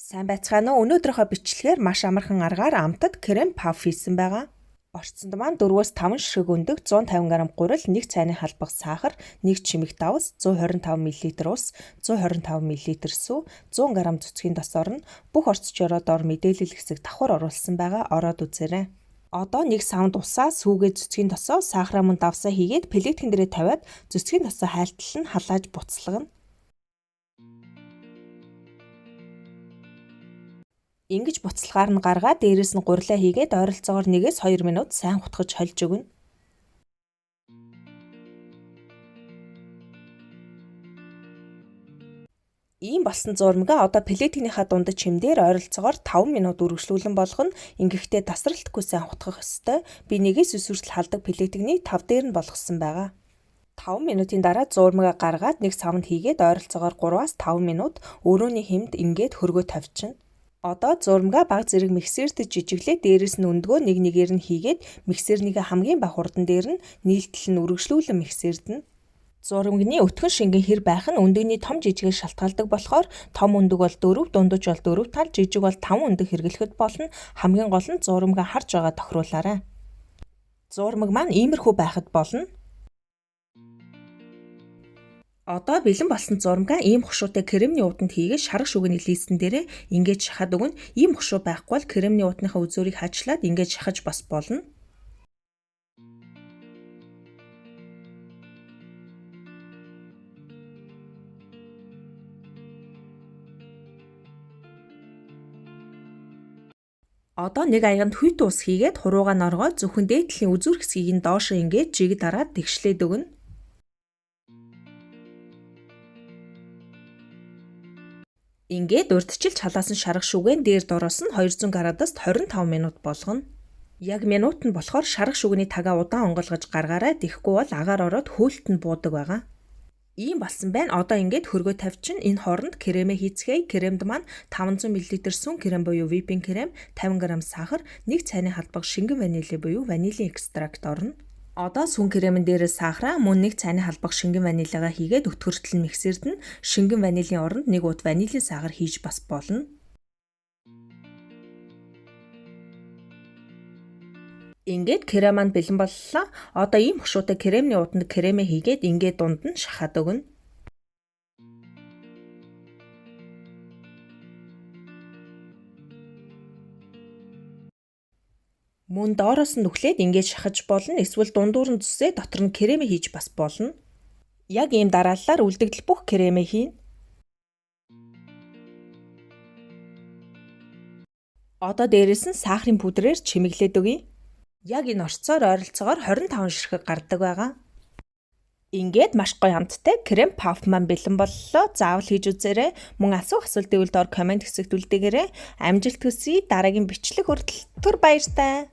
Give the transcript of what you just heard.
Сайн байцгаана уу? Өнөөдрийнхөө бичлэгээр маш амархан аргаар амтад крем паф хийсэн байгаа. Орцонд маань 4-5 ширхэг өндөг, 150 г гурил, 1 цайны халбаг сахар, 1 чимэг давс, 125 мл ус, 125 мл сүү, 100 г цэцгийн тос орно. Бүх орцчороо дор мэдээлэл хэсэг давхар оруулсан байгаа. Ороод үзээрэй. Одоо нэг савнд усаа, сүүгээ цэцгийн тосоо, сахараа мөн давсаа хийгээд плиткэн дээрээ тавиад цэцгийн тосоо хайлтал нь халааж буцалгана. Ингэж буцалгаар нь гаргаад дээрээс нь гурилаа хийгээд ойролцоогоор 1-2 минут сайн хутгаж хольж өгнө. Ийм болсон зурмгаа одоо плиткнийхаа дундад чимдээр ойролцоогоор 5 минут үргэлжлүүлэн болгоно. Ингэхдээ тасралтгүй сайн хутгах ёстой. Би 1-9 хүртэл халдаг плиткнийг 5 дээр нь болгосон байгаа. 5 минутын дараа зурмгаа гаргаад нэг савнд хийгээд ойролцоогоор 3-5 минут өрөөний хэмд ингээд хөргөө тавьчихна. Одоо зурмгаа баг зэрэг миксерт жижиглээ дээрээс нь өндгөө нэг нэгээр нь хийгээд миксернийгээ хамгийн бага хурдан дээр нь нийлтэл нь үргэлжлүүлэн миксердэнэ. Зурмагны өтгөн шингэн хэр байх нь өндөгний том жижигээр шалтгаалдаг болохоор том өндөг бол 4, дундаж бол 4 тал, жижиг бол 5 өндөг хэрэглэхэд болно. Хамгийн гол нь зурмгаа харж байгаа тохируулаарай. Зурмаг маань иймэрхүү байхад болно. Одоо бэлэн болсон зурмгаа ийм хушуутай кремний ууданд хийгээд шарга шүгэний листэн дээрээ ингээд шахаад өгнө. Ийм хушуу байхгүй бол кремний уудныхаа үзүүрийг хажлаад ингээд шахаж бас болно. Одоо нэг аяганд хүйтэн ус хийгээд хуруугаа норгоо зөвхөн дээд талын үзүүр хэсгийг нь доошоо ингээд жиг дараад тэгшлээд өгнө. Ингээд урдчилж халаасан шарга шүгэн дээр дороос нь 200 градуст 25 минут болгоно. Яг минут нь болохоор шарга шүгэний тагаа удаан онгойлгож гаргаарай. Тэгэхгүй бол агаар ороод хөөлт нь буудаг байгаа. Ийм болсон байна. Одоо ингээд хөргөө тавьчин. Энэ хооронд кремээ хийцгээе. Кремд маань 500 мл сүүн крем буюу whipping крем, 50 г сахар, 1 цайны халбаг шингэн ванили буюу ванилийн экстракт орно. Одоо сүүн кремэн дээрээ сахараа мөн 1 цайны халбаг шингэн ванилигаа хийгээд өтгөртөл нь миксердэн. Шингэн ванилийн оронд 1 уут ванилийн сахар хийж бас болно. Ингээд крем маань бэлэн боллоо. Одоо ийм хушуутай кремний ууданд кремээ хийгээд ингээд дунд нь шахаад өгнө. Мөн доороос нь нүхлээд ингээд шахаж болно. Эсвэл дундуур нь зүсээ дотор нь кремээ хийж бас болно. Яг ийм дарааллаар үлдэгдэл бүх кремээ хийнэ. Одоо дээрээс нь сахарын пудрээр чимэглээд өгье. Яг энэ орцоор ойролцоогоор 25 ширхэг гардаг байгаа. Ингээд маш гоё амттай крем паф маань бэлэн боллоо. Заавал хийж үзээрэй. Мөн асуух асуулт гэвэл доор коммент хэсэгт үлдээгээрэй. Амжилт хүсье. Дараагийн бичлэг хүртэл түр баяртай.